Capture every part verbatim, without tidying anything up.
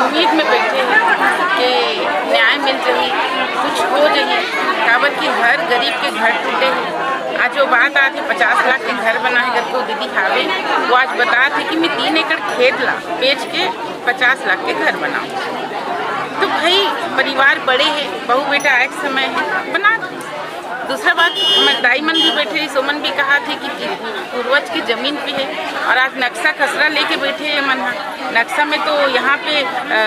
उम्मीद में बैठे हैं कि न्याय मिल जाही, कुछ हो जाही, काबर कि हर गरीब के घर टूटे हैं। आज वो बात आती, पचास लाख के घर बना है करके वो दीदी हावे, वो आज बता थे कि मैं तीन एकड़ खेत ला बेच के पचास लाख के घर बनाऊँ। तो भाई, परिवार बड़े हैं, बहू बेटा एक समय है, बना दो। दूसरा बात, हमर दाई मन भी बैठे रहिस, ओमन भी कहा थे कि पूर्वज के जमीन पे है, और आज नक्शा खसरा लेके बैठे हैं मन। नक्शा में तो यहाँ पे अ,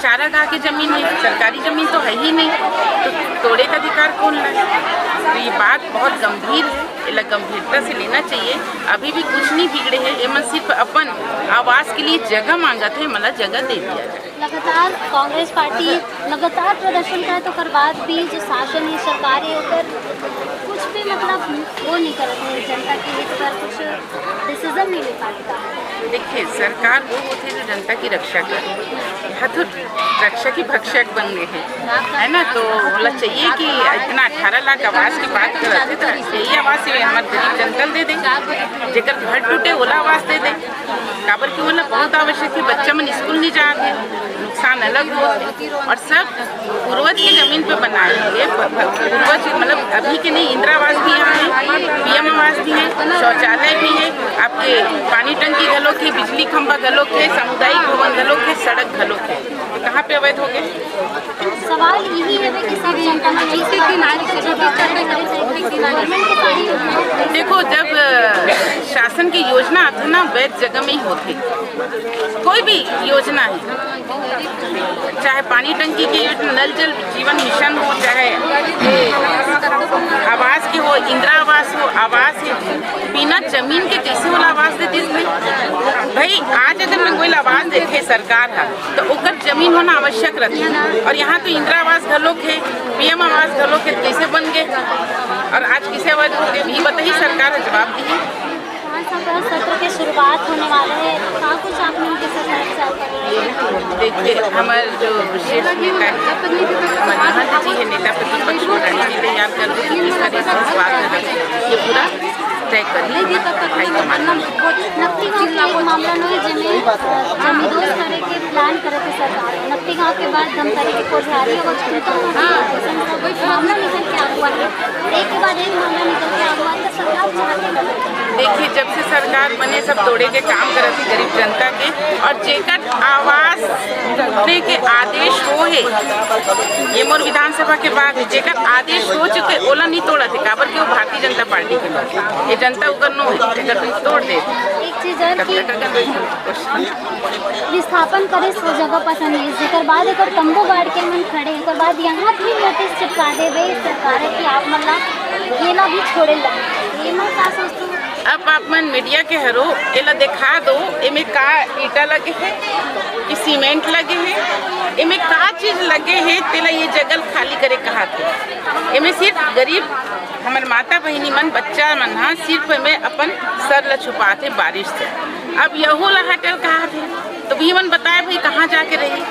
चारागाह के जमीन है, सरकारी जमीन तो है ही नहीं, तो तोड़े का अधिकार कौन ला? तो ये बात बहुत गंभीर है, एला गंभीरता से लेना चाहिए। अभी भी कुछ नहीं बिगड़े है, एमन सिर्फ अपन आवास के लिए जगह मांगत है, मला जगह दे दिया जाए। लगातार कांग्रेस पार्टी लगातार प्रदर्शन करे, तो ओकर बाद भी जो शासन है, सरकार है, ओकर कुछ भी, मतलब, वो नहीं करत है, जनता के हित पर कुछ डिसीजन नहीं ले पाता। देखिए, सरकार वो होथे जो जनता की रक्षा करे, यहाँ तो रक्षा की भक्षक बन गए हैं, है ना? तो बोला चाहिए कि इतना अठारह लाख आवास की बात करत है, तो यही आवास ये हमारे गरीब जनता ल दे दे, जेकर घर टूटे ओला आवास दे दे। काबर कि ओला बहुत आवश्यक है, बच्चा मन स्कूल नहीं जात है, नुकसान अलग होत है, और सब पूर्वज के जमीन पे बनाए हुए प-, प-, पूर्वज, मतलब, अभी के नहीं, इंदिरा आवास भी यहाँ है, पीएम आवास भी है, शौचालय भी है, आपके पानी टंकी घलो के, बिजली खंभा घलो के, सामुदायिक भवन घलो के, सड़क घलो के, तो कहाँ पे अवैध हो गए? सवाल यही है कि सब जनता में एक किनारे से गवर्नमेंट के सारी योजनाएं देखो, जब शासन की योजना आथे ना, वैध जगह में ही होथे। कोई भी योजना है, चाहे पानी टंकी के योजना, नल जल जीवन मिशन हो, चाहे आवास के हो, इंदिरा आवास हो, आवास है, बिना जमीन के कैसे वाला आवास दे दीस भाई? भाई, आज अगर मैं कोई आवास देखे सरकार है, तो ओकर जमीन होना आवश्यक रहता है। और यहाँ तो इंदिरा आवास घलोक है, पीएम आवास घलोक है, कैसे बन गए और आज किसे आवास दे, ये बताइए, सरकार है जवाब दिए। विधानसभा सत्र के शुरुआत होने वाले हैं, क्या कुछ आप लोगों के साथ चर्चा करेंगे? देखिए, हमारे जो विशेष नेता है, हमारे महंत जी है, नेता प्रतिपक्ष को रणनीति तैयार कर दे, किस तरह से इस बात को रखें, ये पूरा तय कर लेंगे हाई कमांड में। नकटी गांव के एक मामला में जेमे जमीन दोस्त करे के प्लान करे थे सरकार, नकटी गांव के बाद धमतरी के कोठारी और चिंता मामला निकल के आ हुआ है, एक के बाद एक मामला निकल के आ हुआ है, तो सरकार चाहती है। देखिए, जब से सरकार बने, सब तोड़े के काम करत है गरीब जनता के, और जेकर आवास टूटने के आदेश हो है, ये मोर विधानसभा के बात है, जेकर आदेश हो चुके, ओला नहीं तोड़त है, काबर कि वो भारतीय जनता पार्टी के लोग हैं। ये जनता उकर नो है, अगर तोड़ दे। एक चीज और कि विस्थापन करे सो जगह पसंद है, जेकर बाद एकर तंबू गाड़ के मन खड़े, ओकर बाद यहाँ भी नोटिस चिपका देवे सरकार है कि आप मन ला ये ना भी छोड़े लगे, ये मन का सोचते हैं? अब आप मन मीडिया के हरो, एला दिखा दो, एमे का ईटा लगे है कि सीमेंट लगे है, एमे का चीज लगे है, तेला ये जगह खाली करे कहा थे। एमे सिर्फ गरीब हमर माता बहिनी मन, बच्चा मन ह सिर्फ एमे अपन सर ल छुपाथे बारिश से। अब यहू ला हटल कहा थे, तो भी मन बताए भाई कहाँ जाके रही,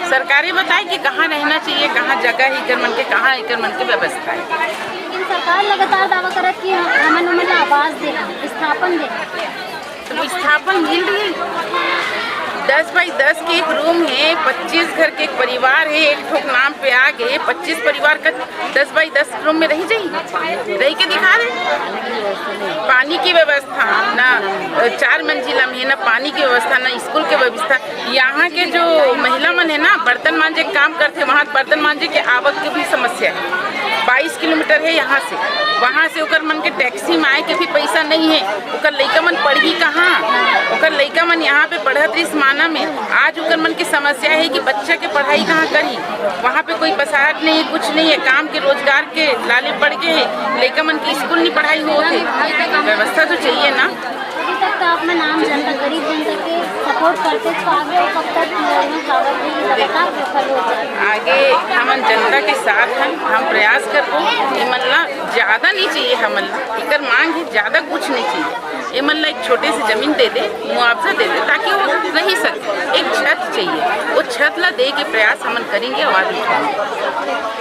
सरकारे बताए कि कहाँ रहना चाहिए, कहाँ जगह है एकर मन के, कहाँ एकर मन के व्यवस्था है। लेकिन सरकार लगातार दावा करत कि हम, हमन ओमन ला आवास दे, विस्थापन दे। तो विस्थापन मिल रही है। दस बाई दस के एक रूम है, पच्चीस घर के एक परिवार है, एक ठोक नाम पे आ गए, पच्चीस परिवार का दस बाई दस रूम में रही जाई, रही के दिखा दे। पानी की व्यवस्था ना, चार मंजिला में ना पानी की व्यवस्था, ना स्कूल की व्यवस्था। यहाँ के जो महिला मन है ना, बर्तन मांजे के काम करते, वहाँ बर्तन मांजे के आवक के भी समस्या है। बाईस किलोमीटर है यहाँ से, वहाँ से ओकर मन के टैक्सी में आए के भी पैसा नहीं है। ओकर लइका मन पढ़ही कहाँ? ओकर लइका मन यहाँ पे पढ़त रहिस माना में, आज ओकर मन के समस्या है कि बच्चा के पढ़ाई कहाँ करही? वहाँ पे कोई बसाहट नहीं है, कुछ नहीं है, काम के रोजगार के लाले पड़ गए हैं, लइका मन के स्कूल नहीं पढ़ाई होत है, व्यवस्था तो चाहिए ना। अभी तक तो आप मन आम जनता, गरीब जनता के सपोर्ट करते, तो आगे कब तक लगातार विफल हो जाए? आगे हमन जनता के साथ हन, हम प्रयास करबो। एमन ला ज्यादा नहीं चाहिए, हमन ला एकर मांग है, ज्यादा कुछ नहीं चाहिए। एमन ला एक छोटे से जमीन दे दे, मुआवजा दे दे, ताकि वो रह सके। एक छत चाहिए, वो छत ला दे के प्रयास हमन करेंगे, आवाज उठाएंगे।